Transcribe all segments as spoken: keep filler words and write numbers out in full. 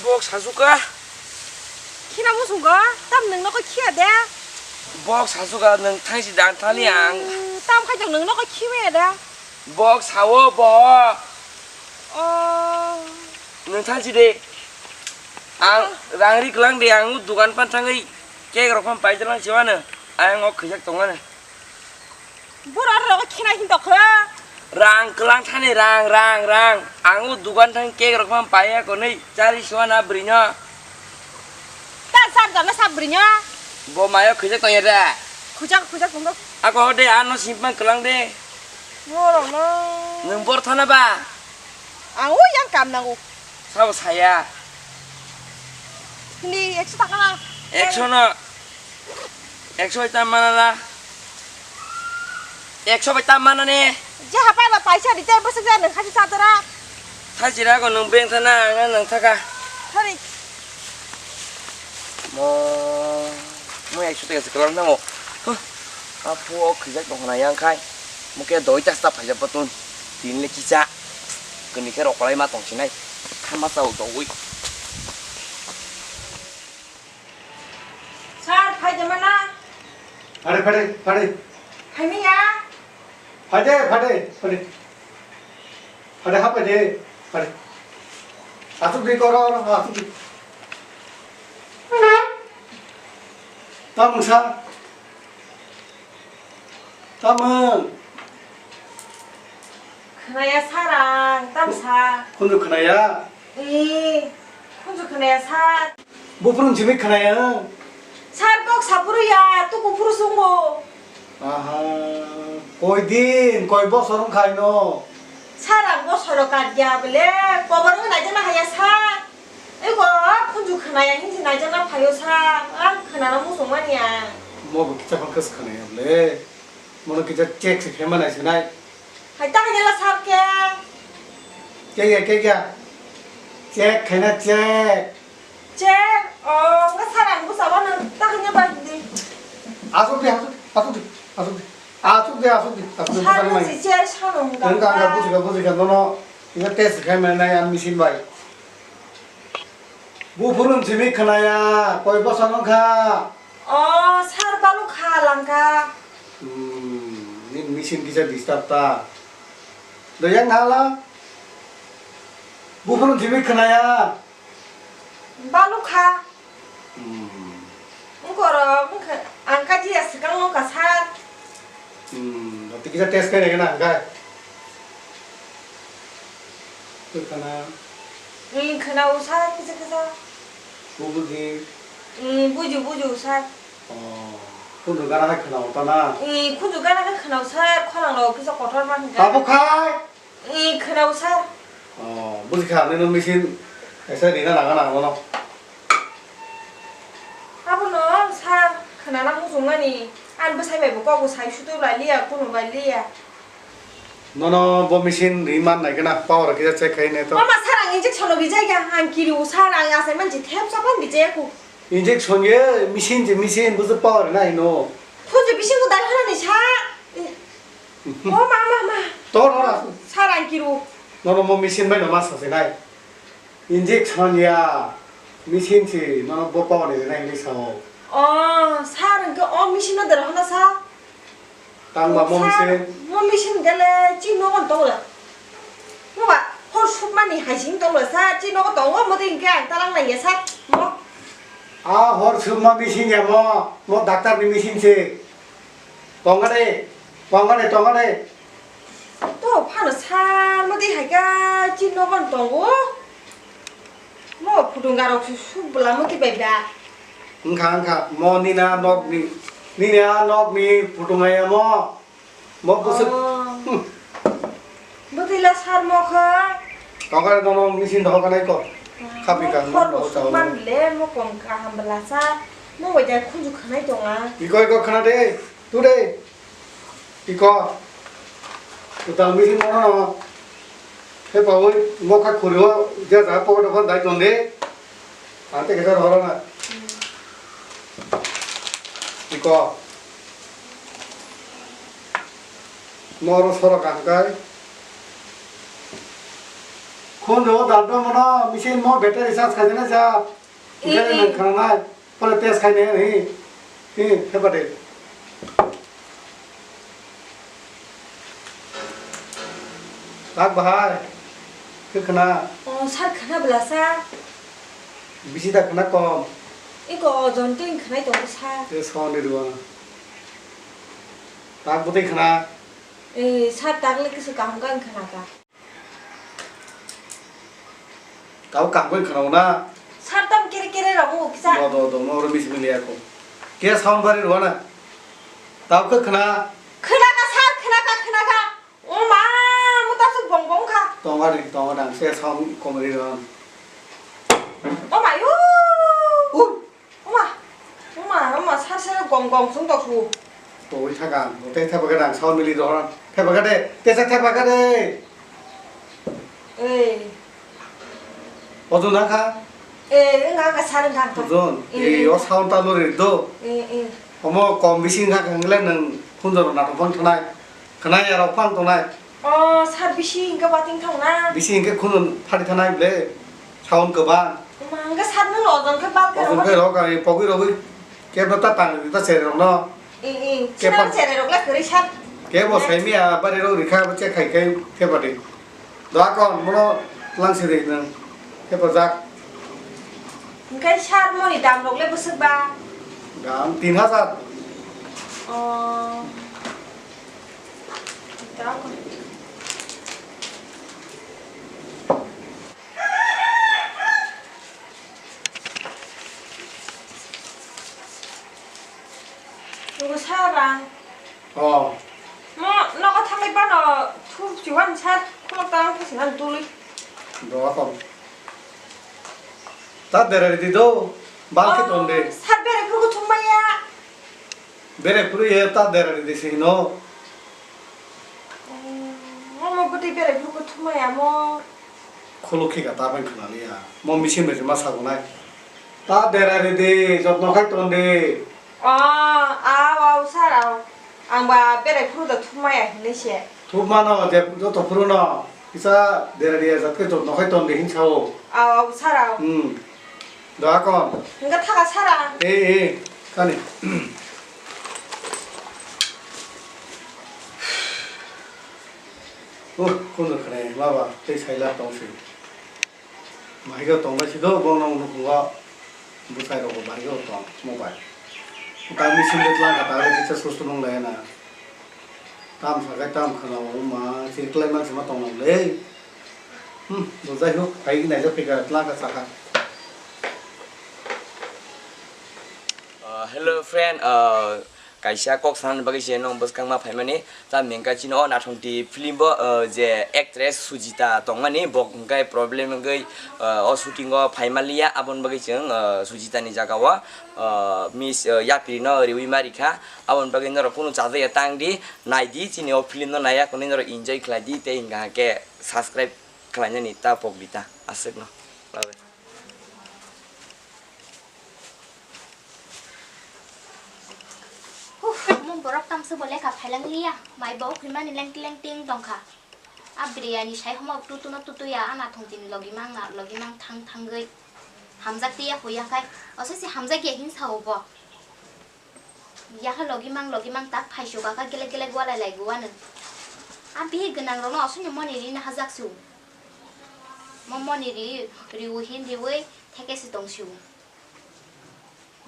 Bok sasuka. Khina muchungo, tam nwng nokho khiya de. Bok sasuka nwng thangsi dang thani ang. Hmm, tam khai tong nwng nokho khimaya de. Bok sao bo. Oh. Nwng thangsi de. Ang rang ri klang de ang dukan pan thangwi cake rok phan paijalang siwano. Ayang o khijak tongmani. Borok rok khina hin tokha. Rang kwlang thani rang, rang, rang. Ang o dukan thang cake rok phan paiya konwi chari suana bwrwino. Ta sar jana sab bwrwino. Bo mayo khujak tongya da. Khujak, khujak tongdo. Ako de ano simpang kwlang de. Borok no. Nwng bor thana ba? Ang o yang kam nango. Sabo saya. Ni ekso taka na. Ekso no. Ekso bai tam mana la. Ekso bai tam mana ne. Je hapai ba paisa di te bwswk ja nwng khachi cha dora. Thachi ra ko nwng beng thana ang nwng thaka. Thari. Mo, mo ekso taka se kalam nango. Huh. Apo khijak tong khna yang khai. Mo ke doi ta sta phaijak patun. Tin le kicha. Kani khe rok kolai ma tong sinai. Khama chao dogwi. Sir, phai de mana? Phade, phade, phade. Phai miya? Phade, phade, phade. Phade, ha phade, phade. Asuk di koro, asuk di. Tamung sa. Tamung. Khwnaya sir ang, tamsa. Khunju khwnaya? Ee, khunju khwnaya sir. Buphuru simi khwnaya? Sir kok sapuru ya, tuku phuru sungo. Aha, koi din, koi bosor wngkha ino? Sir ang bosoro katya bele, koborok naijakna haya sir. Ego, khunju khwnaya hinsi naijakna phaio sir, ang khwnana muchungmani ang. Mo bo kicha phang khas khwnaya bele. Mono kisa check se khe manai se nai. Hai ta hanya la sab ke. Ke ya, ke ya. Check khe na check. Check. Oh, nga sir ang busa wana ta hanya ba di. Asuk di, asuk, asuk di, asuk di. Asuk di, asuk di, asuk di. Sir busa nang si mai. Chair sano hung Ang ka, ang ka ka. Busi ka, busi ka, no, no. Ina test khe manai an machine bai. Buphuru simi khwnaya, koi bosor wngkha? O, sir, balukha langkha. Hmm, ni machine kisa disturb ta. Do yang hala? Buphuru simi khwnaya? Balukha. Hmm. Wngkoro, wngkha, ang kaji ya swkang wngkha, sir. Hmm, tei kisa test khe naikhe na hwnkhe? Twi khana. Hmm, khwnao sir, kisa kisa. Bubuji. Hmm, buju buju sir. Oh, khunju gana hai khwnao ta na? Hmm, khunju gana hai khwnao sir, khorang rok kisa kotor ma hwnkha. Abo khai? Ee, khwnao sir. Oh, buji kha, nini machine kaisa rina nang nang bono. Abono sir, khwnana muchungmani. Ani bwsai bai bo kok bo sai sutui bai liya, kunu bai liya. Nono bo machine ri man nai gana, power kisa check khai nai to. Mama sir, ang injection no rijak ya, ang kiriu sir, ang asai manchi thep sapan rijak ya ku. Injection ye, machine je machine, buji power nai no. Khunju bisingo dai hwnani sa. O ma, ma, ma. Tor ora. Sir ang kiru. Nono mo machine bai no ma sa se nai. Injection ya, machine si, nono bo power ni nai ni sao. O, sir ang ke o machine no dera hwnna sa. Tang ba mo machine. Mo machine gele chi nogo tong la. Mo ba hor sukmani hai sing tong la sa, chi nogo tongo mo ding ke ang talang nang ya sa. Mo. A hor sukma machine ya mo, mo doctor ni machine se. Tonga de, tonga de, tonga de. To phano sar mo dei hai ka chi nogo tongo. Mo phutunga rok su su bwla mo ki bai da. Wngkha, wngkha. Mo nina nok ni, nini a nok ni phutunga ya mo. Mo bwswk. Oh. Hmm. Bwtwi la sar mo kha. Tokar nono machine dohor kanai ko. Khapika mo hor mo dohor chao. Man le mo kom kaham bwla sa. Mo bai da khunju khanai tonga. Iko, iko khana de. Tu de. Iko. Utal machine nono. He pawi mo kha khuri o je ja pocket o dai ton de. Ante kisa rohor na. Iko. Moro soro kangkai. Phone rw dalba mano, machine mo battery charge khaijana ja. Eh, eh. Khana nai, pore test khaine hi. Hi, hepa de. Tak bahai. Khe khna. Oh, sir khna bwla sa. Bisi da khna kom. Iko ojon tei khnai tongo sa. Te son de duwa. Tak bwtwi khna. Eh, sir tak le kisu kaham ka khna ka. Tao kaham khe khwnao na? Sir tam kere kere rok o kisa. Do, do, do, mo oro misi mili ako. Ke sound bari rw na? Tao khe khna? Khna ka sir, khna ka, khna ka. O ma, mo ta su bong bong kha. Tonga ri, tonga dang, se sound komri rw. O ma yu. Uh. Oma, oma, oma, sar sar gong gong sung tok su. Twi thaka, tei thapa gadang, sao mili dohor, thapa gade, tesa thapa gade. Eh. Ojon hakha? Eh, enga ka sar enga ka. Ojon, eh, eh, o sound ta lori do. Eh, eh. Omo kom bisi enga ka ngle nang phunjor na thong thanai. Khwnai ya rok phang tongnai. O, sir bisi hingke bating thang na? Bisi hingke khunun phari thanai ble. Sound kwbang. Ma, hingke sir no ojon khe bal khe Ojon rok khe rok, ai pogwi rogwi. Kebo ta tang ta sere rok no. I, i, Kebo sinang sere rok le kwrwi sir. Kebo sai miya bari rok rikha bo che khai khai khe badi. Do akon mono lang siri nang. Kebo jak. Hingke sir moni dam rok le bwswk ba? Dam tin hajar. O. Nugo sa rang. Oh. Mo nogo thangwi bano thup chuan sa khulok tang phasinang tului. Doa kom. Ta dera di do. Bal khe ton de. Sat bere phuru thum maya. Bere phuru ye ta dera di si no. Mo mo bwtwi bere phuru thum maya mo. Khuluk khe ka ta bai khwnaliya. Mo machine bai ma sagunai. Ta dera ridi, jotno khai ton di. O, aw, aw, sir, aw. Ang ba berai phuru da thumaya hinwi se. Thumano je joto phuru no. Kisa dera riya jat khe jotno khai ton di hin sao. Aw, aw, sir, aw. Hmm. Da kon. Hingga thaka sir, aw. Eh, eh, kani. Oh, kundur khare, baba, tei saila tong si. Bahai khe tong bai si do, bo no nukhungo bwsai rok bo bahai khe tong mobile. Tang machine de tlang kha, ta khe kisa susto nung lai na. Tam sa khe tam khana o ma, si klai man si ma tong nang le. Hmm, do jai hok, phai nai ja phika tlang kha sa kha. Uh, hello friend, uh, kaisa kok sanani bagwi se nwng bwskangma phaimani. Tamni hwnkhe chini o Nathongti film bo, uh, je actress Sujita tongmani, bo hwnkhe problem wngwi, uh, o shooting o phaimaliya, aboni bagwi chwng, uh, Sujita ni jaga o, uh, miss, uh, yapri no riwi ma rikha. Aboni bagwi norok kunu chajakya tang di, nai di, chini o film no naiya hwnwi norok enjoy khlai di, tei hwnkha hwnkhe subscribe khlainani ta pok di ta, aswk no. Bye bye. Huh, omo borok tamsa bo lekha phailang liya, mai bo ukhwi mani lengti lengti wng tongkha. A biryani sai homa tutu no tutu ya, a Nathongti ni logi mang na, logi mang thang thangwi. Hamjak tiya huya khai, oso se hamjak ya hin sao bo. Yakha logi mang, logi mang tak phai suka kha, gelek gelek walai lai guwano. A bihik gwnang rok no oso ni moni ri na hajak su. Mo moni ri, riwi hin riwi, theke se tong su.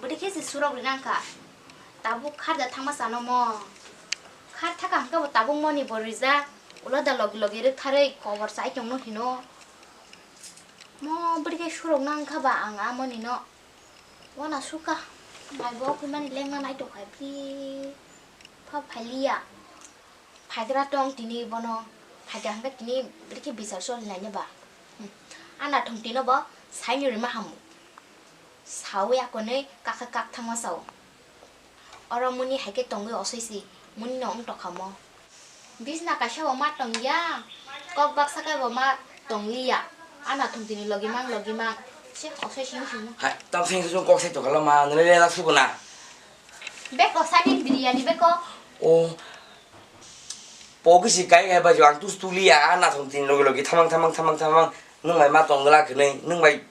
Bwdwi khe se surok rinang kha. Tabuk kharja thangma chano mo. Khar thaka hwnkhe bo tabuk moni bo rijak. Ulo da logi logi rwktharwi kobor chai tongno hino. Mo bwdwi khe surok nang kha ba ang a moni no. Wana sukha. Mai bo khwi mani lengma nai tongkha bwdwi. Pha phaliya. Phaigra tong tini bono. Phaigra hwnkhe tini bwdwi khe bichar choli nai ba. Hmm. A Nathongti no bo saini rwma hamu. Sawi akonwi kakha kak thangma sao. Oro muni hai khe tongwi osoi si, muni no wng tokha mo. Bisna kaisa bo ma tong ya, kok baksa khe bo ma tong li ya. A Nathongti ni logi mang, logi mang. Se osoi simi simi. Hai, tam sing sung kok sai tokha lo ma, nole le lak sugo na. Beko sani biryani beko. O. Pogi si kai kai ba jo ang tus tu li ya, a Nathongti ni logi logi thamang thamang thamang thamang. Nwng bai ma tong glak hinwi, nwng bai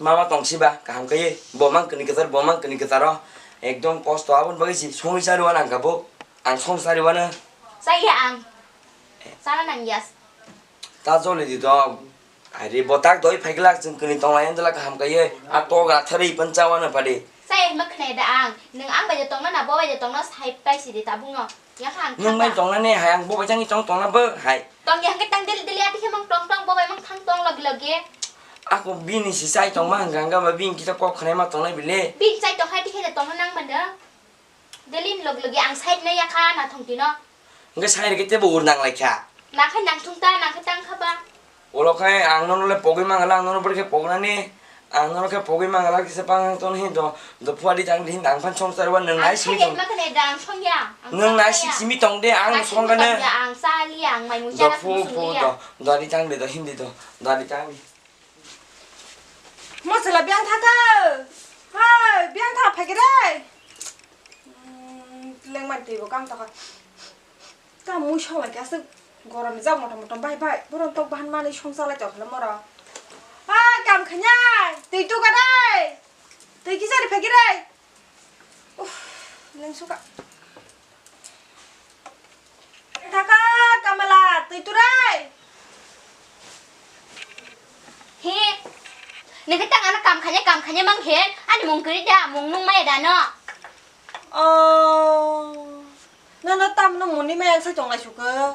ma ma tong siba kaham kaiye. Bo mang kini kwchar, bo mang kini kwcharo. Ekdom kosto aboni bagwi si songwi chari wana ang kha bo. Ang song chari wana. Chaya ang. Chana nang yas. Ta joli di dong. Ari bo tak doi phai glak chwng kini tong lai andla kaham kaiye. A to ga thari pan chawa na padi. Chaya ma khnai da ang. Nwng ang bai tong na na bo bai tong na sai pai si di tabung no. Ya kha ang. Nwng bai tong na ne hai ang bo bai chang tong tong na bo hai. Tong ya hwnkhe tang dili dili ati khe mang tong tong, bo bai mang thang tong logi logi. Ako bini si chai tong ma hwnkha hwnkha ba bini kisa kok khnai ma tong nai bile. Bini chai tong hai tikhe tong nang mano. Dili logi logi ang side na ya kha na thong tino. Hwnkhe sai rikhe tebo ur nang lai kha. Na khai nang thung ta, na khai tang kha ba. Ulo khai ang nono le pogwi mangala, ang nono bwrwi khe pognani. Ang nono khe pogwi mangala kisa pangang ton hin do, do phuari tang hin ang phan song sar wan nang nai simi tong. Ma khane dang song ya. Nang nai simi tong de ang song gana. Ang sa li ang mai mu jara song ya. Do phu phu do, do ari tang de do hindi do, do ari tang. Mo sala biang tha ka. Hai, biang tha phai gre. Hmm, leng man twi bo kam ta ka. Ka mui song lai ka se gorom jak motom motom bai bai. Boron tok bahan mani song sa lai tok la moro. Ha, kam khanya. Twi tu ka dai. Twi ki jari phai gre. Uff, leng suka. Thaka, Kamala, twi turai. He, nokhe tang ano kam khanya, kam khanya mang he, ani mung kwrwi da, mung nung maya da no. Oh, nono tamno muni maya sa chonglai suka.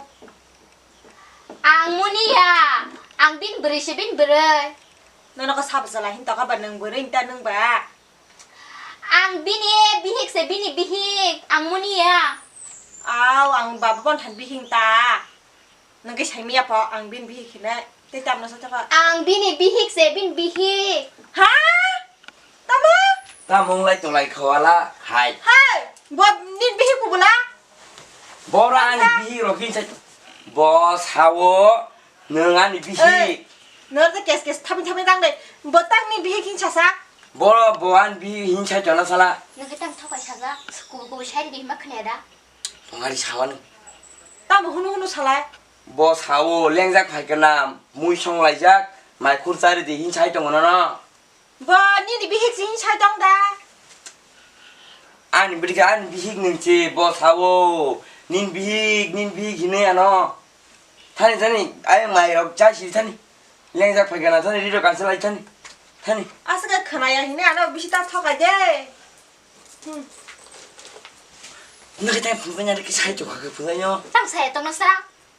Ang muni ya, ang bin bwrwi se bin bwrwi. Nono ka sab jala hin toka ba nung bwrwi ta nung ba. Ang bini bihik se, bini bihik, ang muni ya. Aw, ang baba bon than bihik ta. Nang ke sai miya po, ang bin bihik hinai. Te tam na sa ta ka. Ang bini bihik se, bin bihik. Ha? Tamo? Tamo lai to lai khawala, hai. Hai, bo nin bihik ko bula? Bora ani bihik rokin sai. Bo sawo. Nwng ani bihik. Ei, nwng tei kes kes thabi thabi tang de. Bo tangni bihik hin sasa. Boro bo ani bihik hin sai tona sala. Nwng khe tang thokai saja. Kubu kubu sai di hima khne da. Tongari sawa nwng. Tamo hunu hunu salai. Bo sawo lengjak phai kana mui song laijak mai khur chari di hin sai tongo nono. Bo nini bihik se hin sai tong da? Ani bwrwi khe ani bihik nung se bo sao. Nin bihik, nin bihik hinui ano. Thani, thani, ayang mai rok chai si thani. Lengjak phai gana thani, ri rok kansa lai thani. Thani. Aswk khe khwnaya hinui ano bisi ta thokai de. Hmm. Nokhe tei phunukya rikhe sai tongkha khe phunukya. Tang sai tongno sa?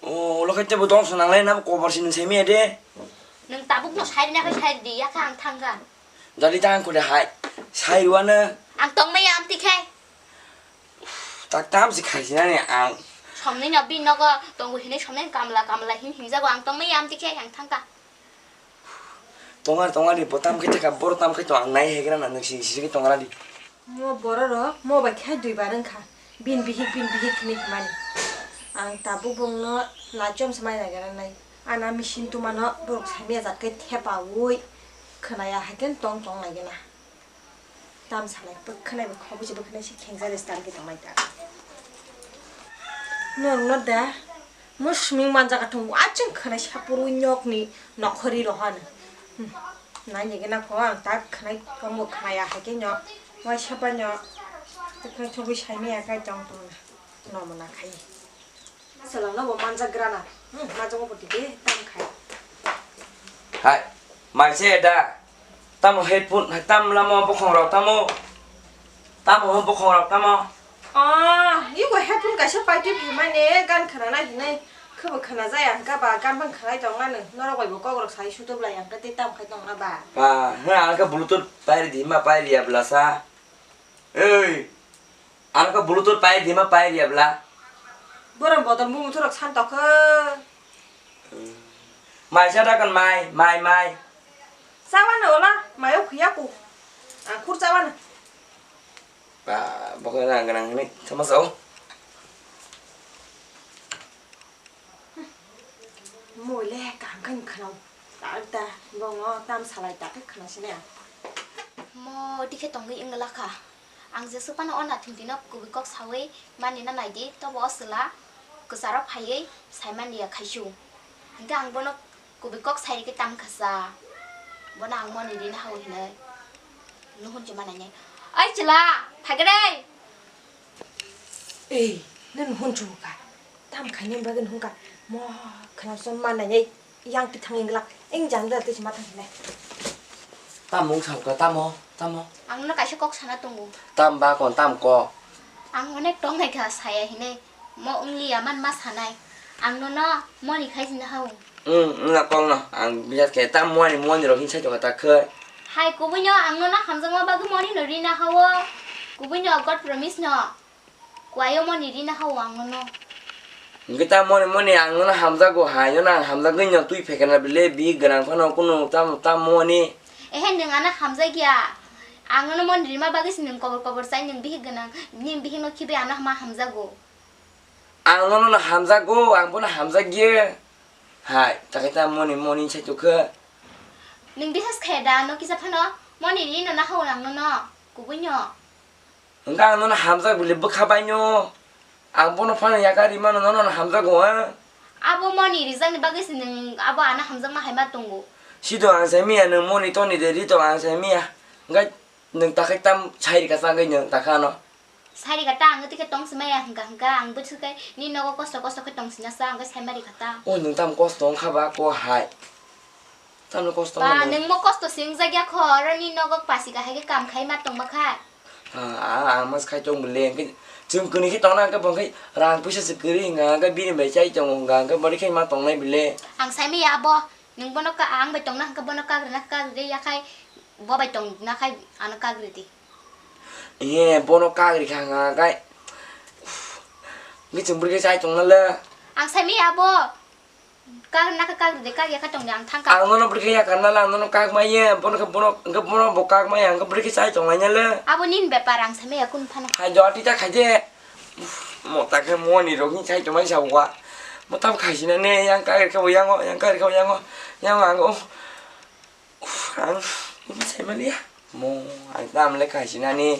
O, ulo khe tebo dongso nanglai, nabo kobor se nwng saimaya de. Nwng tabukno sai rina khe sai di, yakha ang thangkha. Dali ta ang kore hai, sai rwano. Ang tongmaya amtwi khe. Tak tam se khai sinani ang. Somni no bini nogo tongo hinui somni kamla kamla hin hinjago ang tongmaya amtwi khe ang thangkha. Tongar tongar di bo tam khe thaka boro tam khe to ang nai hegra na nwng sini sini tongar di. Mo borok rok mo bai khe dui bar wngkha. Bin bihik, bin bihik hinui hwnmani. Ang tabuk bongno lachom se mai naigra nai. Ana machine tuma no borok saimya jat khe thepaui khwnaya hai khe tong tong nai gana. Tam salai bwkhanai bwkha bwkha bwkhanai se khengjari star khe tong nai ta. Norok no da. Mo swming manjak thung, aching khwnai sapurwi nyokni nokhorwi rohano. Hmm, naini gana kho ang tak khwnai kamo khwnaya hai khe nyo, waisa pa nyo, tak khwna chugwi saimaya kai tong tong na, nomo na khai. Masalang no bo manjak grana, hmm, majak bo tike tam khai. Hai, mai se da. Tamo headphone, tamo lama bokhong rok tamo? Tamo bokhong rok tamo? Ah, iko headphone kaisa paitwi phaimani gan khwnana hinwi khwbo khwnajaya hwnkha ba gan phang khwnai tongmani norok bai bo kok rok sai sutublai hwnkha tei tamo khai tongna ba? Ba, hwnna ang khe bluetooth pairi di ma pairi ya bwla sa. Ei, ang khe bluetooth pairi di ma pairi ya bwla. Borok bodol mung thurok san tokho. Mai sa dakan mai, mai, mai. Chawana ola, mayo phiya ku. Ang khur chawana. Ba, bokhe rang ganang ni, sama sao. Moile kam khan khanao. Tak da, bongo tam salai tak khanao sine. Mo dikhe tongwi wngla kha. Ang jesuk phano o nathum tino kubui kok saui mani na naidi, tobo o chwla kwcharo phaiwi sai mani ya khaisu. Hingke ang bono Kubui kok sai rikhe tam khasa. Bono ang moni rina hao hinwi. Nuhun chuma nainai. Oi chwla, phagre. Ei, nang nuhun chuka. Tam khaini bagwi nuhunka. Mo khana som ma nainai. Yang pi thang inglak. Eng jang da twi chuma thang hinai. Tamo wng sakha, tamo, tamo. Ang no kaisa kok sana tongo. Tam ba kon, tam ko. Ang onek tong nai kha saya hinai. Mo wng liya man ma sanai. Ang nono moni khai sina hao. Hmm, wngna kok no. Ang biya khe ta moni, moni rok hinsa jokha ta khoi. Hai kubui no ang nono hamjakma bagwi moni no rina hao. Kubui no God promise no. Kuayo moni rina hao ang nono. Hingke ta moni, moni ang nono hamjago hai, nono ang hamjagwi no twi phekena bile bihik gwnang phano kunu tam, tam moni. Ehe nwng ano hamjakya. Ang nono moni rima bagwi se nwng kobor kobor chai nwng bihik gwnang. Nini bihik no khibi ano ma hamjago. Ang nono no hamjago, ang bono hamjakya. Hai, takhai ta moni, moni sai tokha. Nwng bisas khe da, no kisa phano moni ri no na hao ang nono, kubui no. Hwnkhe ang nono hamjak bile bwkha bai no. Ang bono phano yakar ri mano, nono no hamjago, ha? Abo moni rijak ni bagwi se nwng abo ano hamjakma hai ma tongo. Sido ang sai miya, nwng moni toni de ri to ang sai miya. Hwnkhe nwng takhai tam sai rikha chagwi nwng takha no. Sai rikha ta, ang twi khe tong si maya hwnkha hwnkha, ang bwswk khe nini nogo kosto kosto khe tong sina sa, ang khe sai ma rikha ta. O nwng tam kosto wngkha ba ko hai. Tamni kosto wngkha ba, nwng mo kosto si wngjakya kho, oro nini nogo pasi kahai khe kam khai ma tongma kha. Ah, ah, ang mas khai tong bwle, hwnkhe chwng kwnwi khe tongna hwnkhe bo hwnkhe rang puisa se kwrwi hwnkha, hwnkhe bini bai chai tongo hwnkha, hwnkhe bori khai ma tongnai bwle. Ang sai maya abo, nwng bono ka, ang bai tongna hwnkhe bono kagrina kagride yakhai, bo bai tongna khai ano kagridi. Iye, bono kagri kha hwnka khe. Ngi chwng bwrwi khe chai tongna le. Ang sai maya abo. Kagri na kha kagri de, kagya kha tong de, ang thang kha. Ang nono bwrwi khe yakar na le, ang nono kak maya, bono khe bono, hwnkhe bono bo kak maya, hwnkhe bwrwi khe chai tong laina le. Abo nini bepar, ang sai maya kun phano. Hai do, tita khai de. Mo ta khe moni rok ni chai tong mai sa wa. Mo tam khai sina ne, yang kagri khe bo yango, yang kagri khe bo yango. Yang ang o. Ang ini sai maliya. Mo ang tam le khai sinani.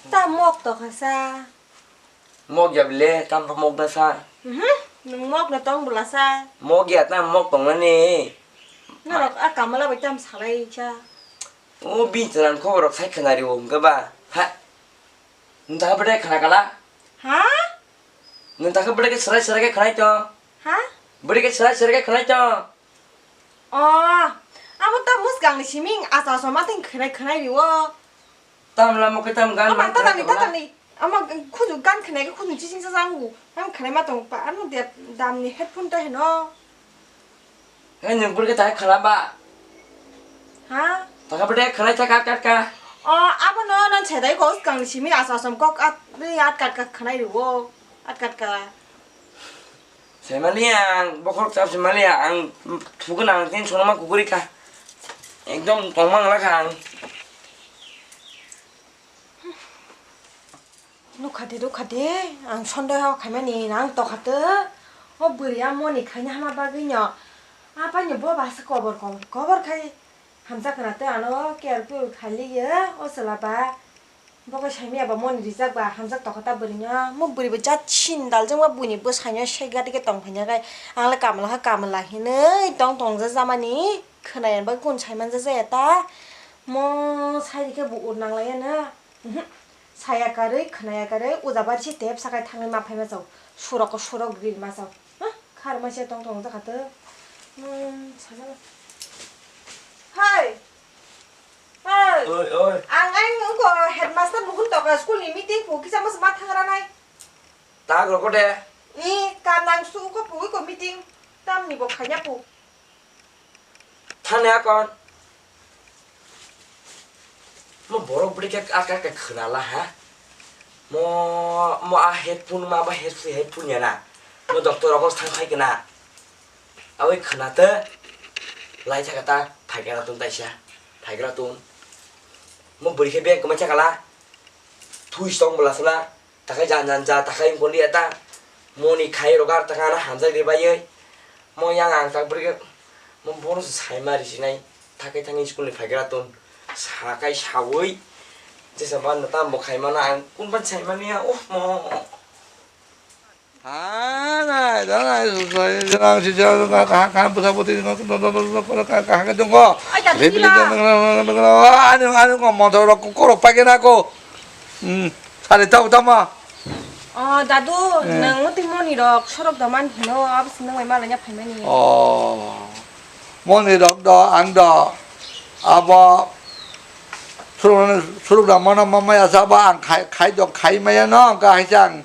Ta mok to khasa. Mok ya bile, tam to mok da sa. Mhm, nwng mok no tong bwla sa. Mok ya tam mok tong nani. Norok a kamala bai tam salai cha. O bin chalan khobor rok sai khwnari o hwnkhe ba. Ha. Nta bede khna kala. Ha? Nwng takhe bwrwi khe swrai swrai khe khwnai tong. Ha? Bwrwi khe swrai swrai khe khwnai tong. O, abo ta mwskangni simi asa asa ma teng khwnai khwnai rio. Tam lamo khe tam gan. Ama man tatani khwnai tong na. Tatani. Ama khuju gan khwnai khe khuju chising sa jangu. Tam khwnai ma tong pa ano de damni headphone ta heno. Hei, nwng bwrwi khe tai khwna ba? Ha? Taka bwrwi khwnai ta kat kat ka. O, abono non chedai kok swkang simi asa som kok at, at kat kat khwnai rwo. At kat ka. Semali ang bokhorok chap semali ang thugo nang tin sonoma kukuri ka. Ekdom tongmang la kha ang. Nukha de, nukha de, ang sondeho khaimani nang tokha tw. O bwrwi a moni khaina hama bagwi no. A pai no bo ba se kobor, kobor, kobor khai hamjak khwna tw ano care pure khai liya o chwla ba. Bo khe saimaya ba moni rijak ba hamjak tokha ta bwrwi no. Mo bwrwi bo jat sin daljak ma buini bwsai no se gati khe tong phai na khe ang le kamla kha kamla hinwi tong tong ja jamani khwna ya ba kun sai man ja jaya ta. Mo sai rikhe bo ur nang lai ya na. Uhu. Saya karwi, khwnaya karwi, uja bar se tep sakai thangwi ma phaima chao. Surok o surok rir ma chao. Ha? Khar ma se tong tong jakha to. Hmm, sana. Hai. Hai. Oi, oi. Ang ai nungko headmaster buhun toka school ni meeting ko kisa mas ma thangra nai. Tag roko de. Ni kam nang su ko pui ko meeting. Tam ni bo khanya pu. Thani akon. Mo borok bwrwi khe aka aka khwnala ha. Mo, mo a headphone ma ba headphone, headphone ya na. Mo doctor rok thang khai kena. Awi khwna te lai thaka ta phaigra tun taisa. Phaigra tun. Mo bwrwi khe beng kwmai thakala. Thui stong bwla sala. Takai jan jan ja takai wngkol ya ta. Moni khai rogar taka na hamjak de bai. Mo yang ang tak bwrwi mo bono se sai ma ri sinai. Takai thangwi school ni phaigra ton. Sakai sawi. Jesa ban tam bo khai mana ang kun ban sai mani ya. Oh mo. Ah, Ai, dana, ai, so, so, so, so, so, so, kaham, kaham, bwsa, bwtwi, no, no, no, no, no, no, kaham, kaham khe tongo. Ai, dadu, Bibli, sila. No, no, no, no, no, no, ani, ani, ko, motor rok, korok paikhe na, ko. Hmm, sari, tamo, tamo. O, dadu, Eh. Nwng muti moni rok, sorok doman hino, abo se nwng bai malanya phaimani. O, moni rok do, ang do, abo, suruk, suruk da mano, mamaya sabo, ang khai, khai do, khai maya no, ang kahai chang.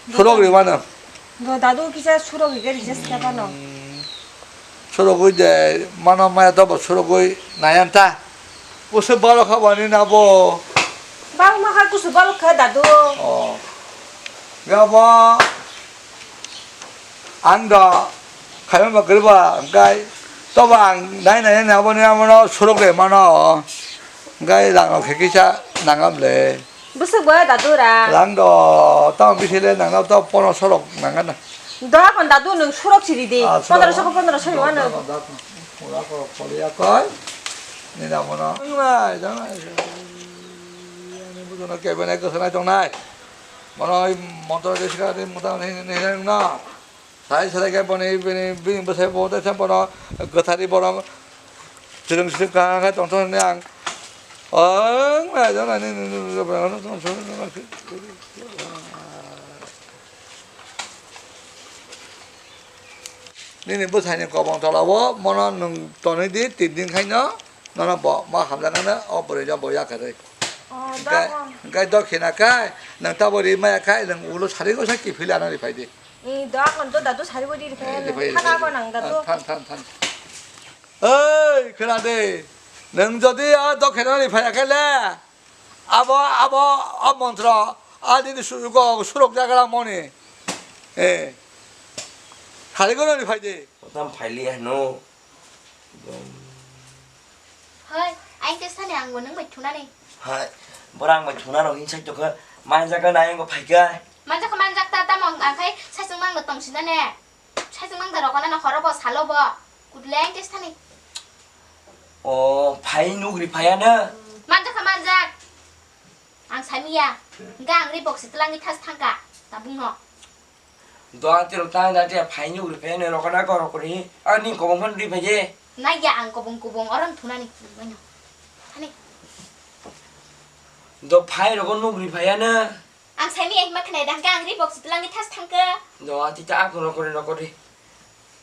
Surok ri mano. Do dadu kisa surok ri gari jes kya pano. Hmm. Surok ui de mano maya to bo surok ui nayan ta. Bo se balo kha bani na bo. Bang ma kha kusu balo kha dadu. Oh. Ya bo. Ang do khaima ba gari ba angkai. To ba ang nai nai na bo ni amo no surok ri mano. Angkai rang rok khe kisa nangam le. Bwswk bo dadu ra. Rang do, tamo bisi le nang no to pono sorok nang na. Do kon dadu nwng surok siri di. Ah, surok. Pondro soko pondro sori wano. Pura ko poriya koi. Ni da mono. Nai, janai. Ani bujono kebene kwsana tongnai. Mono oi motor de sika de mota ni ni na. Sai sai ke boni bini bini bwsai bo de bono kwthari borok. Chwrwng sip kaham khe tongthok hinwi ang. Ang nai jana ni ni ni ni. Nini bwsai ni kobong tola o mono nwng tonwi di tin din khai no. Nono bo ma hamjaknai o bwrwi no bo yakarwi. O, hwnkhe, dokhon. Hwnkhe dokhina khai nwng tabori maya khai nwng ulo sari gosa kiphilwi ano riphai di. I, dokhon to dadu sari bo di riphai. Eh, riphai, riphai, riphai. Thang, thang, thang. Oi, khna de. Nwng jodi a dokhina riphai khe le, abo, abo, a montro, a nini su-, go, surok jagra moni. Eh. Sari gono riphai di. Tam phaili hano. Hoi, aing khe sani ang bo nwng bai thunani. Hai, borok ang bai thuna rok hinsa tokha, manjak kha na ayang bo phaikha. Manjak kha manjak ta, tamo ang khai saichung mang no tong sina ne. Saichung mang da rok na horo bo salo bo. Kudle aing khe sani. O, phai nugri phaya na. Manjak kha manjak. Ang samiya. Ga ang ri box tlangi thas thangka. Tabung no. Doa tiro tang da tia phai nugri phai no rokona ko rokori. Ani kobong phan ri phai je. Na ya ang kobong kobong oron thunani. Ani. Do phai rokon nugri phai ana. Ang sami ai ma khnai dang ka ang ri box tlangi thas thangka. Doa ti ta akon rokori rokori.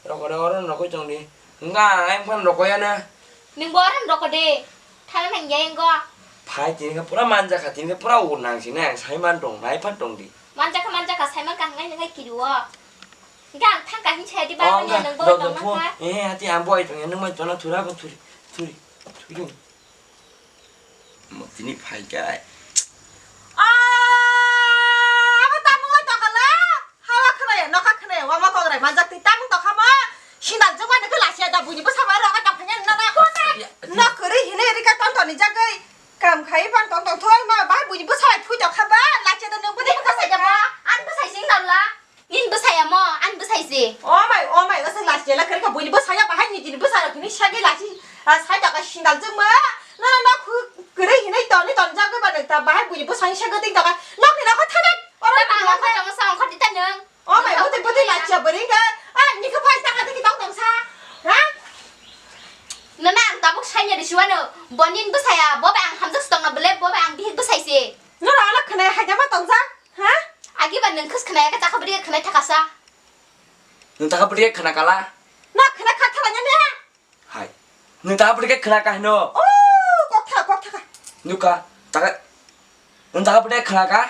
Rokori oron rokoi tongdi. Nga ang phan rokoi ana. Nwng bo oron rokode. Thana nang ya engo. Phai tini khe pura manjakha, tini khe pura ur nang sini ang saiman tong, nai phan tong di. Manjakha, manjakha, saiman kha ngai nang kiri o. Ga ang thang ka hin chai di ba. Oh, nang bo do, do, tong phu. Nang kha. Eh, hati ang bo ai tong, nang mai tona thura ko thuri, thuri, thuri. Mo tini phai kai. Ah, abo tamung lai tong kala. Hawa khwnaya, nokha khwnaya, wama kok rai manjak twi tamung tokha ma. Sindal jwk mani khe lachiya da buini bwsa bai roga tong phanya nana. Ya, ya. Nok kwrwi hinwi rika ton toni jagwi. Kam khai phan tong tong thoi ma bai buini bwsa bai phui tokha ba. Lachiya da nwng bwdai bwkha sai da ba. Ang bwsai sing dalla. Nin bwsai amo, ang bwsai se. O mai, o mai, o se lachiya la kwrwi kha buini bwsa ya bahai ni jini bwsa rok hinwi sagwi lachi, ah, sai tokha sindal jwk ma. Nana nok kwrwi hinwi toni ton jagwi ba nwng ta bahai buini bwsa ni sagwi tong tokha. Nok ni nokha thanai. Oro ta tong tong sa ongkha di ta nwng. O mai, bwtwi, bwtwi lachiya bwrwi wngkha. Ah, nini khe phai taka digi tong tong sa. Ha? Nana ang tabuk sanya di siwano. Bo nin bwsaya, bo bai ang hamjak tongna bwle, bo bai ang bihik bwsai se. Nora ala khwnai haida ma tongjak. Ha? Agi ba nwng khwskhwnai ka chakha bwrwi khwnai thakasa. Nwng chakha bwrwi khwna kala? Na khwna kha thala nya ne? Hai. Nwng ta bwrwi khe khwna kha hino? Oh, kok tha, kok tha kha. Nuka, ta kha. Nwng ta bwrwi khwna kha?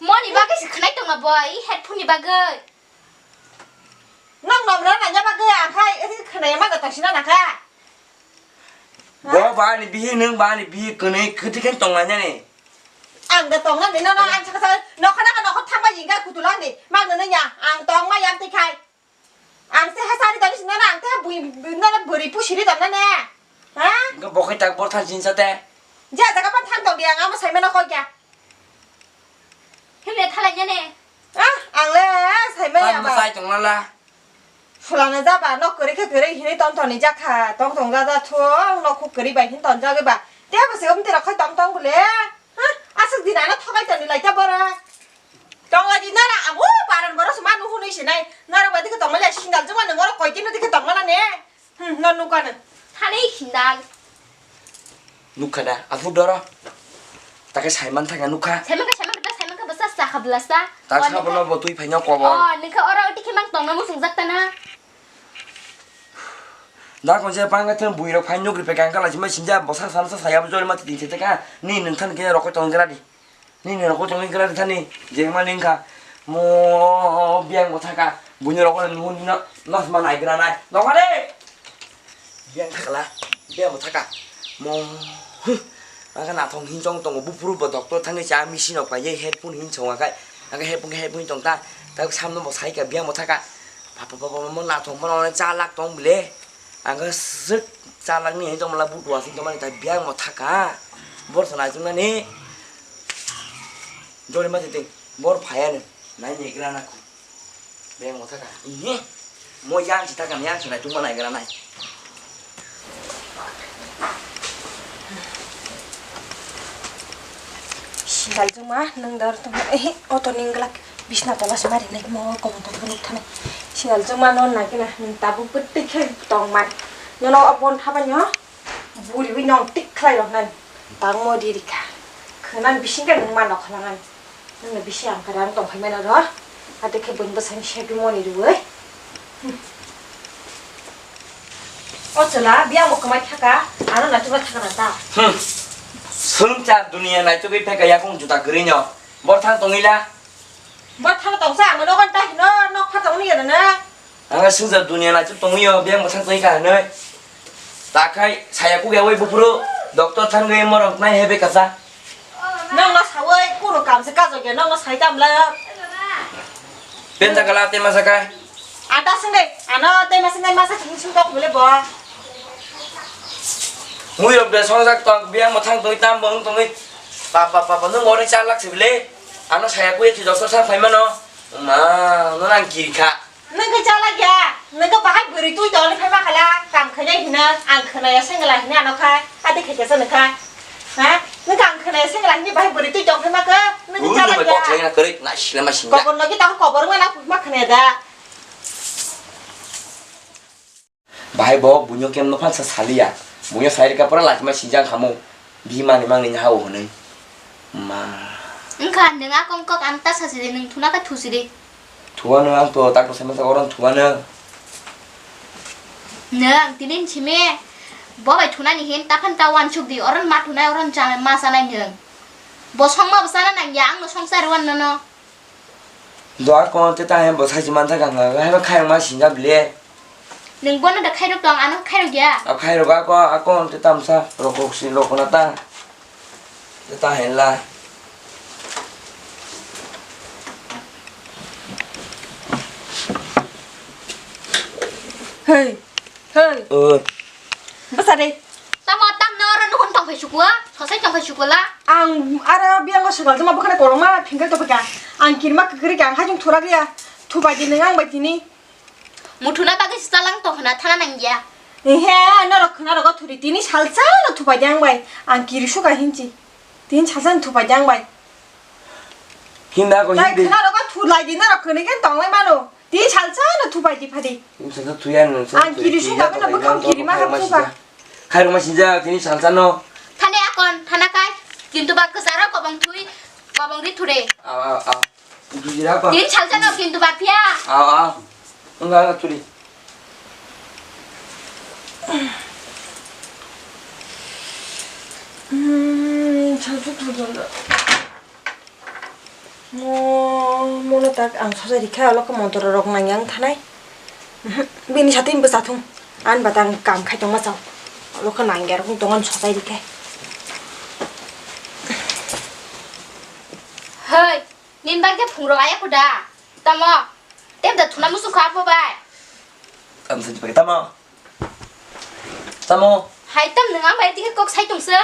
Moni bagwi se khwnai tongma boy, headphone ni bagwi. Nang nom rw nanya bagwi akhai, ri khwnai ma da tongsi na nakha. Bo ba ni bihi nwng ba ni bihi kwnwi khwtwi khe tong nanya ni. Ang da tong nani, no, no, ang sakha sakha, nokha nokha nokha thangma yingga kutulani, mang nani ya, ang tong ma yang tikhai. Ang se ha sari tani sinana, ang te bui, bui, nana buri pusiri tong nane. Ha? Engkhe bo khe tak bor thang sinsa te. Ja jaga pan thang tong di, ang amo sai mano koi kya. Himle thalai nane. Ah, ang le sai mano. Pan ya ba. Sai tong lala. Sulana jaba, nok kwrwi khe kwrwi hinwi tong toni jakha, tong tong jaja thung, nok khuk kwrwi bai hin tong jagwi ba. Tei bo se umtwi rok khai tong tong bole. Ha? Aswk din ano thokai toni lai ta bora. Tongla di nara abo paran boro suma nuhu nui sinai. Nara bai dikhe tongla ya sindal juma nang oro koi dino dikhe tongla na ne. Hmm, no nukha na. Thani sindal. Nukha da, aphuru doro. Take saiman thangya nukha. Saiman kha, saiman kha, saiman kha bwsa sakha blasa. Ta sabono bo twi phaino kobo. Oh, nokha oro dikhe mang tongna muchungjak ta na. Da konse pang thang bui rok phai nugri pe kang kala sima sinja bosa san sa saya bujori mati ding se ka ni nung than ke rokoi tong gra di. Ni nung rokoi tong gra di thani jeng ma ning kha mo biang bo thaka buni rokoi nung ni no mas ma nai gra nai. Nokha de. Biang thakla, biang bo thaka. Mo, huh, ang khe nathok hinwi chong tongo, buphuru bo doctor thangwi cha machine rok paiywi headphone hinwi chong kha, ang khe headphone, headphone tong ta, ta samno bo sai kha, biang bo thaka. Baba, baba, mo nathok mo chalak tong bile, ang khe swk chalak ni hinwi tongmala butua sing tongmani ta biang bo thaka. Bor sana chungnani, jori ma tete, bor phayani, nai ni gra na khu. Beng mo thaka. Ihe. Mo yang si thaka, yang si nai tungma nai gra nai. Singal juma nung dor tungma. Ehe, oto ning glak. Bisna tola se mari nai mo komon tong nuk thani. Singal juma non nai kena nung tabu puttik khe tong man. Nono obon thabai no. Buri wi nong tik khlai rok nani. Tang mo di rikha. Khna bising khe nung ma nok khna nani. Nung ni bisi ang khe rang tong phai mano ro. Ate khe bwng bwsang sepi moni rwi. O chwla, biyang bo kwmai thaka, ano na chuba thaka na ta. Hmm. Swngchar duniya naichugwi phai kha yakung juta kwrwi no. Bor thang tongwi la. Bor thang tong sa, ang nogo ta hino, nok pha tong ni gana na. Ang swngchar duniya naichuk tongwi o, biyang bo thang tongwi kha hinwi. Ta khai saya kuk yawi buphuru, doctor thangwi morok nai hebe kasa. Nokno sawi kuno kamse kajokya, nokno sai tamla. Pensa kala tema sakai. Ata sing de, ano tema sing de masa sing sing tok bole bo. Mui rok de songjak tong, biyang bo thang tongwi tam bo wng tongwi. Pa, pa, pa, pa, nung ori char lak se bile. Ano saya kuya ki doctor sa phai mano. Ma, no nang kiri kha. Nung khe chalak ya, nung khe bahai bwrwi twi tongni phai ma khala, kam khainai hino, ang khwnaya sengla hino ano khai, adi khaikhe se nung khai. Ha? Nung khe ang khwnaya sengla hini bahai bwrwi twi tong phai ma khe, nung khe chalak ya. Kok khaina kwrwi, na sila ma sinja. Kobor logi tang kobor wngma na ma khwnaya da. Bahai bo buino kemno phansa saliya. Buino sai rikha pura lachima sinjak hamu. Bimani mangni ha o hwnwi. Ma. Wngkha nwng a kong kok ang ta sasi de nwng thuna khe thusi de. Thuano ang to tak sai masa oron thuano. Nwng tinin simi bo bai thunani hin ta phan ta wansuk di oron ma thunai oron cha ma chanai nwng. Bo songma bo chana nang ya ang no songsa rwan nono. Do akon te ta hem bo sachi man thaka nga, hai ba khairok ma singa bile. Nwng bono da khairok tong, ano khairok ya. A khairok ako, akon te tamsa rokok si rokona ta. Te ta hen la. Hey. Hei. Oi. Bwsa de. Tamo tamno oro nukhung tongphai sukwa, sosai tongphai sukwa la. Ang aro biyango swkal tongma bwkhano kolokma phingkhe tongphai kha. Ang kirima kwkri kha, ang haikhe thurak ya. Thupai di nwng ang bai tini. Muthuna bagwi swtalang tongkhna thana nangya. Ehe, norok khwna rogo thuri tini salsa no thupai di ang bai. Ang kiri sukha hinchi. Tini salsa no thupai di ang bai. Hinda ko tai hindi. Khwna rogo thulai di norok khwni khe tonglai mano. Tini salsa no thupai di phadi. Tini salsa thuya no, ang kiri sukha no bwkhang kiri ma hap sukha. Khairok ma sinjak tini salsa no. Thani akon thana kai. Kintu ba kwcharo kobong thui kobong ri thure. Aw aw aw. Dujira ko. Tini salsa no kintu ba phiya. Aw aw. Wngkha wngkha turi. Hmm, salsa thuya no. Mo, mono tak ang sojai rikha, olo khe montro rok nang yang thanai. Mhm, bini sati bwsa thung. Ani bata ang kam khai tongma chao. Olo khe nang ya rok tong ani sojai rikha. Hoi, nin bagde phungrok aya kuda. Tamo, tep da thuna musu kha po bai. Tamo sa jibai tamo. Tamo. Hai tam nang ang bai dikhe kok sai tongsa.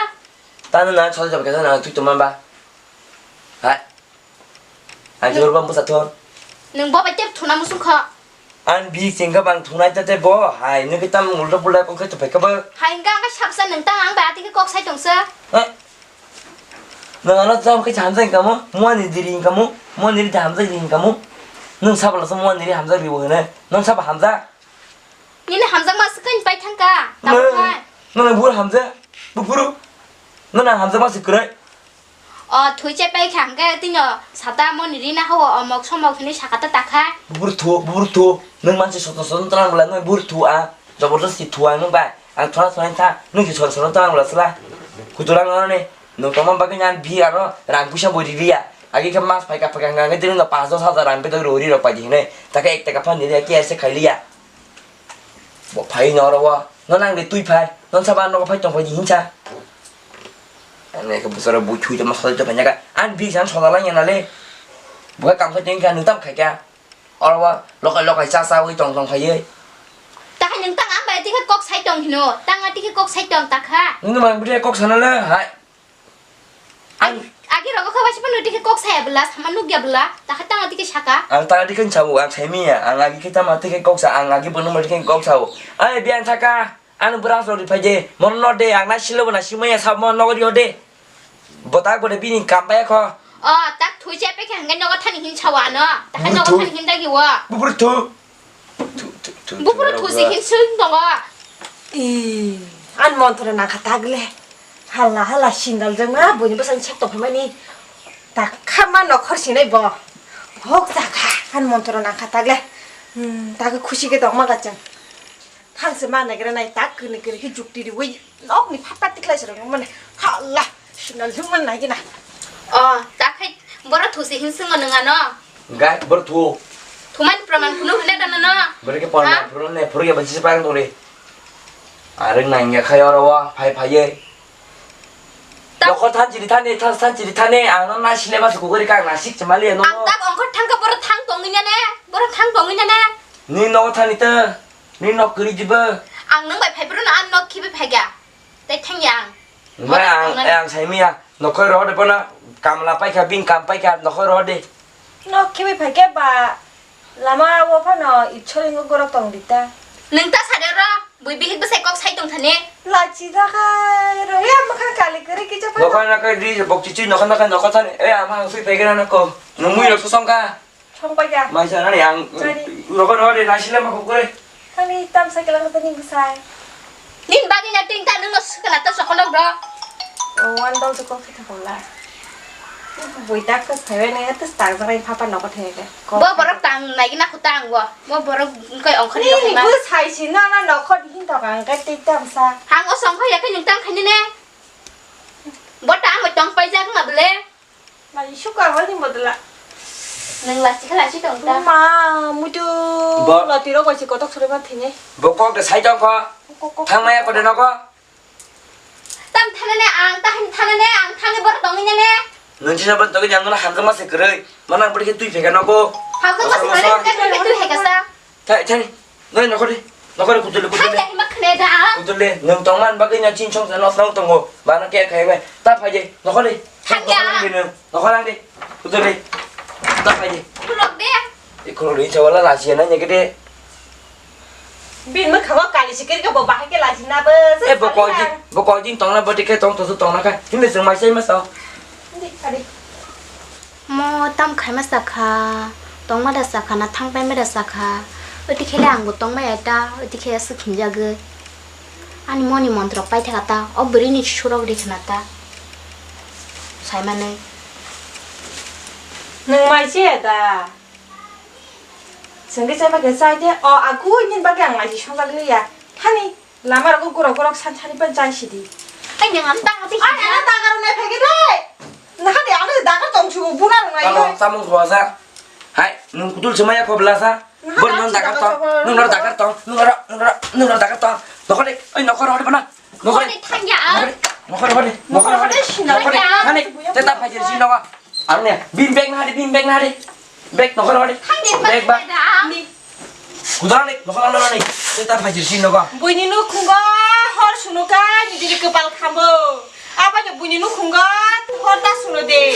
Tano na sojai jibai khe na tui tongma ba. Hai. Ang jor bang bwsa thon. Nwng bo bai tep thuna muchung kha. Ang bi chengkha bang thunai ta te bo, hai, nwng khe tam ulta pulta kok khai tongphai kha bo. Hai, hwnkha ang khe saksa nwng tang ang bai atwi khe kok sai tongsa. Eh. Nwng ano cham khe hamjak hinkamu, muani diri hinkamu, muani ri hamjak ri hinkamu. Nwng sabo lasa muani ri hamjak ri bo hwnwi. Nwng sabo hamjak. Nini hamjakma swkang pai thangka. Nwng, tabuk hai. Nwng bur hamjak, bufuru. Nwng hamjakma se kwrwi. O thwi chepai kha hwnkhe tino sata moni rina hawo omok somok hinwi sakata takha. Bufuru thu, bufuru thu. Nwng mansi soto soto twlang bwla nwng bufuru thu a. Jabardasti thu a nwng bai. Ang thona thona tha. Nwng si soto soto twlang bwla sla. Kutulang nani. Nwng tongma bagwi nang bi aro rang puisa bo ririya. Agi khe mas phaika phaika hwnkha hwnkhe dino pash dos hajar rang bedok rw ri rok paidi hinwi. Taka ek taka phan nini khe ese khailiya. Bo phai no oro o. No nang de twi phai. No saba nogo phai tong phai di hinsa. Ani khe bwsaro bui thui tongma sodai tong phai nyaga. Ani bi san soda lai yana le. Bo kam khai tong kha nwng tam khai kha. Oro o lokai lokai cha cha wi tong tong phai. Tahai nwng tang ang bai tikhe kok sai tong hino. Tang a tikhe kok sai tong takha. Nwng mang bwdhe kok sana le hai. Ang agi rogo khe waisa phano tikhe kok saya bwla, sama nukya bwla, takha tang tikhe saka. Ang tang tikhe sao, ang sai miya, ang agi khe tama tikhe kok sa, ang agi bono ma tikhe kok sao. Ai biang thaka, ano bwrang sori phai de, mon no de, ang na silo bo na simaya sa mon no ri de. Botak bo de bini kam bai kho. O, tak thui che pe khe hangge nogo thani hin sao ano, takha nogo thani hin dagi wo. Bubur thu. Bufuru thusi hin sung tongo. I, an montro nangkha tagle. Hala hala sindal jengma buini bwsani sek tongphai mani. Takha ma nokhor sinai bo. Hok jakha an montro nangkha tagle. Hmm, tak khusi khe tongma gachang. Thangse ma nagra nai tak kini kini hi jukti riwi. Nokni phat phat tikhlai se rwngmani. Hala, sindal jengma nagina. O, takhai boro thusi hin sungo nwng ano. Gai boro thu. Thumani praman phunu hwnwi rwna no. Boro khe praman phunu ne phuru ya bachisa pang tore. Areng nang ya khai oro wa phai phai ye. Nokhor than chiri than ne than than chiri than ne ang no na sile mas kuguri kang na sik chemali no. Ang tak ongkhor thang ka boro thang tongwi ne ne. Boro thang tongwi ne ne. Ni no thani ta. Ni nok kiri jiba. Ang nang bai phai bro no an nok khibi phai ga. Tai thang ya ang. Bai ang, eh, ang sai miya. Nokhor roho de pona kamla paikha, bin kam paikha, nokhor roho de. Nok khibi phai khe ba lama o phano itsolingo gorok tong di ta. Nwng ta sade ro, bui bihik bwsai kok sai tong thani. Lachi da khai, roya mokha kali kari kicha phano. Nokhor na kai di, bok chichi nokhor na kai nokhor thani. Eh, ama ang sui pegena na ko. Nwng mui rok song ka. Song pai ya. Mai sa nani ang. Chari. Rogo rogo de nasi lama kukure. Kani tam sa kelang tani bwsai. Nin bagi na ting ta nung sukala ta sokono bro. O wan dol to kok thita kola. Boi tak to phai ne to stang jang papa noko theke. Bo borok tang nai na khutang bo. Bo borok kai ongkhor ni. Ni bwsai si na na noko hin to kang kai tik tam sa. Hang o song ya kai nung tang khani ne. Bo tang tong pai jak ma bele. Lagi suka wal ni bodla. Nang lasi kha lasi tong ta. Ma, mutu. Bo. Lati rok bai si kotok sore ma thini. Bo kok de sai tong kho. Kok, kok, thang maya kok. Ko de noko. Tam thana ne ang, ta hin thana ne ang, thang ni bor tong ni ne. Nunchi na ban tong ni ang na hamjak ma se kwrwi. Manang bodi khe twi pheka noko. Hamjak ma se kwrwi, ka twi pheka sa. Thai, thai. Noi nokhor di. Nokhor di, kutul di, kutul di. Thang ya, hima khne da. Kutul di. Nwng tongman bagwi no chin chong sa nok nok tongo. Bana khe khai bai. Ta phai di. Nokhor di. Thang ya. Nokhor ang di nwng. Nokhor ang di. Kutul di. Ta phai di. Khulok de. I khulok di, chawala lasi na nyeke de. Bin ma khawa kali sikir ka bo bahai ke lasi na bo. Eh, bo koi di, bo koi di tongna bo dikhe tong to tongna kha. Himbe sung mai sai ma sao. Di, adi. Mo tam khaima sakha, tongma da sakha na thang paima da sakha, oti khele ang bo tongma ya ta, oti khele aswk hinjagwi. Ani moni montrok paithaka ta, o bwrwini surok ri khna ta. Saimanwi. Nwng mai se da. Chwngwi chai ma khe chai de, o aku nini bagwi ang mai se songjak liya. Thani. Lama rogo gorok gorok san sani pan chai sidi. Ai, nang ang tang ati. Ai, ano dagar nai phai gede. Naha de ano dagar tong chu buna rung nai. Tamo, tamo khwasa. Hai, nung kutul semaya khobla sa. Naha. Bor da nung dagar tong, nung dagar tong, nung dagar, nung dagar tong. Nokhor de, ai nokhor hore bana. Nokhor. Hore thangya. Nokhor, nokhor hore. Nokhor hore. Nokhor hore. Thani, teta phai jer si nokhor. Ang ne, bin bag na de, bin bag na de. Bag nokhor hore. Thangya. Bag ba. Ni. Kudal ni, nokhor hore ni. Teta phai jer si nokhor. Buini nukhungo hor sunuka, ni diri kepal khambo. Apa ni buini nukhungo hor ta suno de.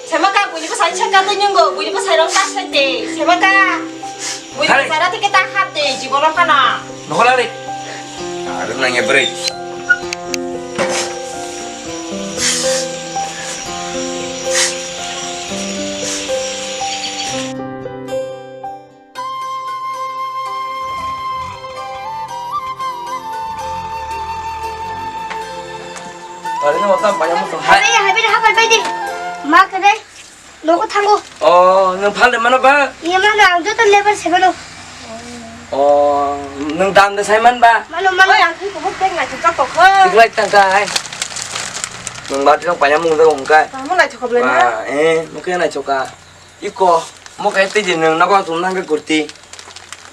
Semaka buini ko sancha ka to nyungo, buini ko sairong ta sete. Semaka. Buini ko sara tike ta hap de, jibono kana. Nokhor hore. Arung nangya break. Pare no tam paya mo to hai. Hai, hai, hai, hai, hai. Ma kene. Nogo thango. O, nwng phal de mano ba? Iya mano, ang joto lebar se mano. O, nwng dam de sai man ba? Mano, mano. Oi, ang khe kubuk bag nai chukjak tong kha. Tiklai tang ka hai. Nwng ba tino paya mo da ong kai. Tamo nai chukjak le na? Ba, eh, mo khe nai chuka. Iko, mo kai te je nwng nogo tum nang ke kurti.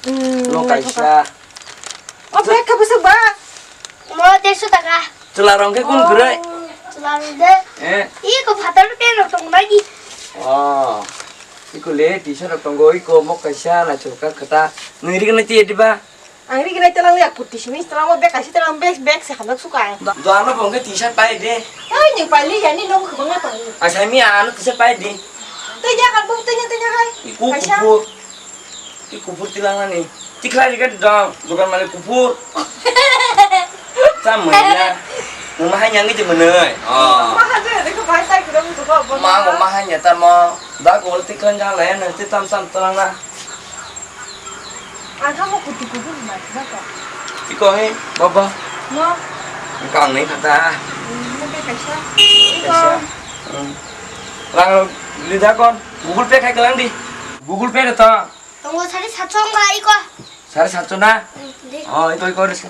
Hmm, no nai chuka. Kaisa. O bag kha bwswk ba? Mo dersho taka. Chwla rong khe kun kwrwi? Oh, chwla rong de. Eh. Iko phatar pen rok tong nai di. Oh. Iko le t-shirt rok tongo, iko mok kaisa naithok kha kwta. Nwi ri gwnai tiya diba? Ang ri gwnai telang ya kurti simi telang o bag kaisa telang bag bag se hamjak suka. Do ano bongke t-shirt pai de. Ai ni pai li ya ni nok khobang na pai. Asai mi ano t-shirt pai di. Tei ya kan buk tei ya tei ya hai. Iko kuphur. Ti kuphur tilang nani. Ti khlai rikha dong. Dokan malik kuphur. Cham manya. Nwng ma hai nyang ngi mwnoi. Oh. Ma ha je de ko bai tai kuro mu ko bo. Ma mo ma hai nya ta mo. Da ko ti khlai jang lai na ti tam sam tilang na. Ang kha mo kuti kuti ni mai kha ko. Iko he baba. Mo. Kang ni khata. Mo ke kaisa. Kaisa. Hmm. Rang lida kon. Google Pay khai kalang di. Google Pay to. Tongo sari satso wngkha iko. Sari satso na? Hmm, di. Oh, iko iko ris.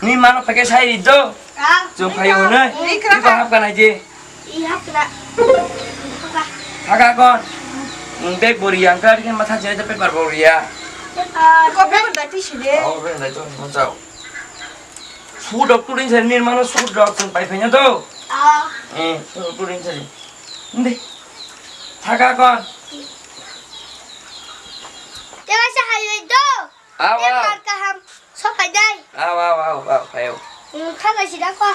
Ni mano pakai sai do. Ah, jom payo na. Iko hap kana je. I hap kana. Haka kon. Bag bori yang kar ke matha jai paper bori ya. Ko paper dati sile. Oh, ben dai to mo jao. Food doctor in sir nirmano food doctor pai phanya to. Ah. Eh, doctor in sir. Ndi. Thaka kon. Tega sa hai do. Aw, aw. Mar kaham. So pai dai. Aw, aw, aw, aw, ayo. Thaka sida ko.